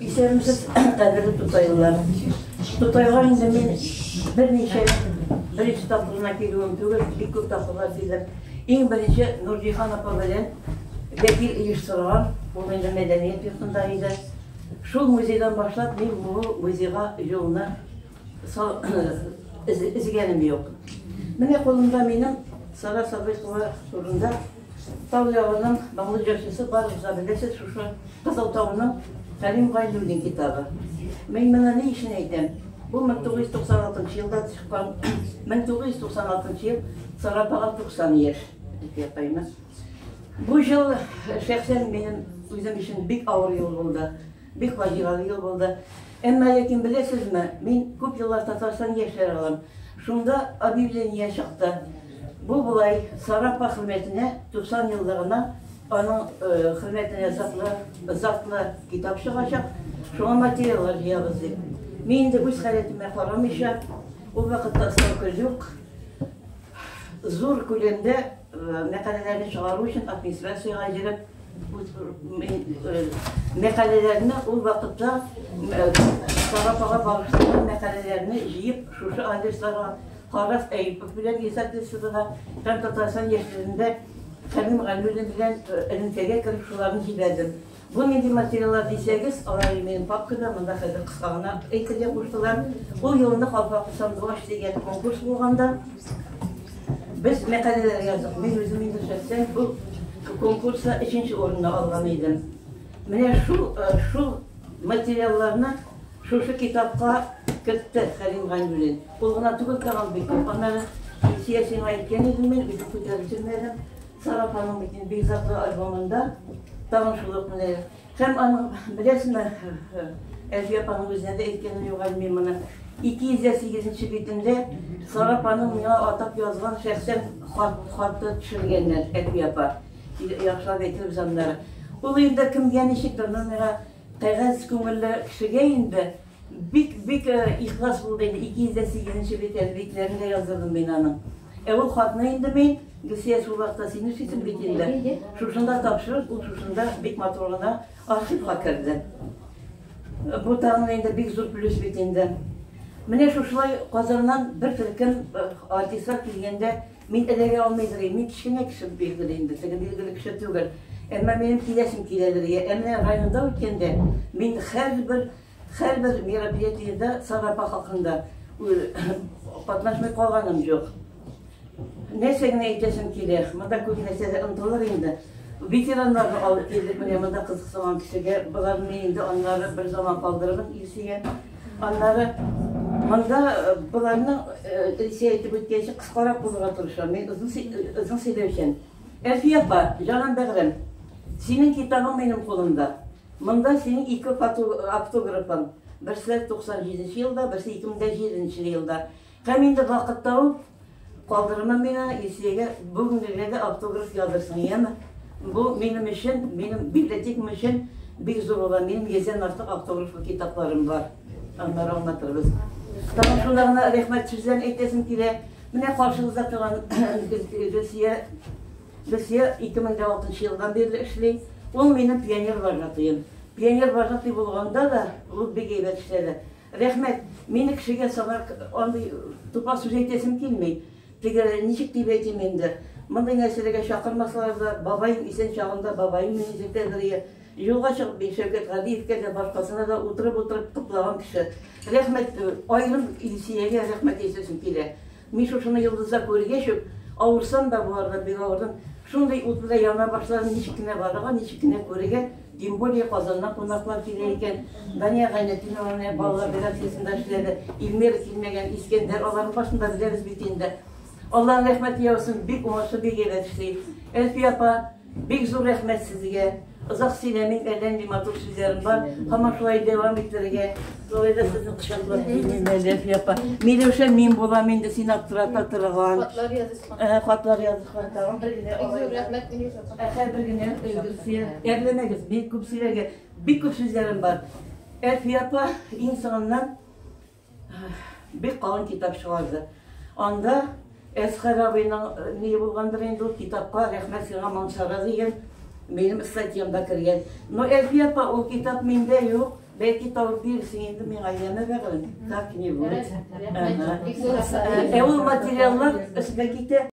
Исәнмесез, кадерле тутайлылар. Тутайга инде мин берничә, беренче тапкыр гына килүем түгел, бик күп тапкырлар килдем. Иң беренче Нурҗиһан апа белән вәкил оештырган, ул инде мәдәният йортында иде. Шул музейдан башлап мин бу музейга юлны өзгәнем юк. Менә кулымда минем Сара Садыйкова турында Тау ягының моңлы җырчысы барыгыз да беләсез, шушы Кызыл тауның Хәлим Гайнуллин китабы. Мин моны ни өчен әйтәм? Бу 1996 елда чыккан, 1996 ел, Сара апага 90 яшь, әти апаема. Бу ел шәхсән минем үзем өчен бик авыр ел булды. Бик фаҗигале ел булды. Әмма ләкин беләсезме, мин күп еллар Татарстан яшьләре алам. Шунда объявление чыкты. Бу болай Сара апа хөрмәтенә 90 еллыгына аның хөрмәтенә затлы, затлы китап чыгачак. Шуңа материаллар җыябыз дип. Мин инде үз халәтемә карамыйча, ул вакытта срока юк. Зур күләмдә мәкаләләрне чыгару өчен администрациягә йөреп, мәкаләләрне ул вакытта Сара апага багышланган мәкаләләрне җыеп, шушы адресларга Харрас Әюпов белән издательствода һәм Татарстан яшьләрендә Хәлим Галиуллин белән элемтәгә кереп шуларны җибәрдем. Бу нинди материаллар дисәгез, алар минем папкада, монда хәзер кыска гына әйтергә куштылар. Ул елны Калфаклы сандугач дигән конкурс булганда, без мәкаләләр яздык. Мин үзем инде шәхсән бу конкурста өченче урынны алган идем. Менә шул, шул материалларны шушы китапка кертте Хәлим Гайнуллин. Ул гына түгел, тагын бик күп. Аннары Илсөя сиңа әйткән идем мин, үзем күтәреп йөрмәдем. Сара апаның бит инде бик затлы альбомында тагын шул ук менә. Һәм аның, беләсезме, Әлфия апаның үзенә дә әйткәнем юк әле мин моны. 208 нче битендә Сара апаның миңа атап язган шәхсән хат, хаты төшергәннәр Әлфия апа. Яхшылап әйтербез аннары. Ул инде кемгә ничектер, но миңа кәгазь күңелле кешегә инде бик, бик ихлас булды инде. 208 нче бит әле битләрен дә яздырдым мин аның. Ә ул хатны инде мин, Гөлсия, шул вакытта син эшлисең бит инде, шушында тапшырып, ул шушында бик матур гына архивка керде. Бу тагын инде бик зур плюс бит инде. Менә шушылай Казаннан бер төркем артистлар килгәндә, мин эләгә алмыйдыр идем. Мин кечкенә кеше билгеле инде, теге билгеле кеше түгел. Әмма минем киләсем киләдер. Ә менә районда үткәндә мин һәрбер Һәрбер мероприятиедә Сара апа хакында катнашмый калганым юк. Нәрсә генә әйтәсем килә, монда күп нәрсә дә онытылыр инде. Ветераннарны алып килдек менә монда кызыксынган кешегә. Боларны мин инде аннары бер заман калдырырмын Илсөя. Аннары монда боларны Илсөя әйтеп үткәнчә кыскарак булырга тырышам. Мин озын озын сөйләүчән. Әлфия апа, җаным бәгърем, синең китабың минем кулымда. Монда синең ике автографың, берсе 97 нче елда, берсе 2007 нче елда. Һәм инде вакыт табып, калдырма миңа, Илсөягә бүгенгегә дә автограф язырсың, яме? Бу минем өчен, минем библиотекам өчен бик зур була. Минем йөздән артык автографлы китапларым бар. Аннары аңлатырбыз. Тагын шунда гына рәхмәт сүзләрен әйтәсем килә. Менә каршыгызда торган Гөлсөя Гөлсия 2006 нчы елдан бирле эшли. Ул минем пионер вожатыем. Пионер вожатый булганда да ул бик әйбәт эшләде. Рәхмәт. Мине кешегә санар андый тупас сүз әйтәсем килми. Теге ничек дип әйтим инде. Мондый нәрсәләргә чакырмасалар да, бабаем исән чагында бабаем мине йөртәдер ие. Юлга чыгып мин Шәүкәт Галиевкә дә, башкасына да утырып-утырып туплаган кеше. Рәхмәт, аерым Илсиягә рәхмәт әйтәсем килә. Мин шушыны йолдызда күргәч үк, авырсам да, бу арада бик авырдым, шундый ут белән яна башладым, ничек кенә барырга, ничек кенә күрергә, тем более Казаннан кунаклар килә икән. Дания Гайнетдинова менә балалар редакциясендә эшләде, Эльмира килмәгән, Искәндәр, аларның башын да беләбез бит инде. Аллаһның рәхмәте яусын, бик уңышлы, бик әйбәт эшли. Әлфия апа, Бик зур рәхмәт сезгә. Озак сөйләмим, әллә нинди матур сүзләрем бар. Һаман шулай дәвам итәргә. Шулай да сезне кочаклап килмим әле, Әлфия апа. Миләүшә мин булам инде сине аптырата торган. Хатлар язышкан. Хатлар язышкан. Тагын бер генә. Бик зур рәхмәт, Миләүшә апа. Әхә, бер генә Гөлсия. Әрләмәгез, бик күп сөйләргә, бик күп сүзләрем бар. Әлфия апа иң соңыннан Бик калын китап чыгарды. Анда Әсхәр абыйның ни булгандыр инде ул китапка рәхмәт сиңа Мансара дигән минем статьям да кергән. Но Әлфия апа, ул китап миндә юк. Бәлки табып бирерсең инде миңа, яме бәгырем, как-нибудь. Ә ул материаллар эшкә китә.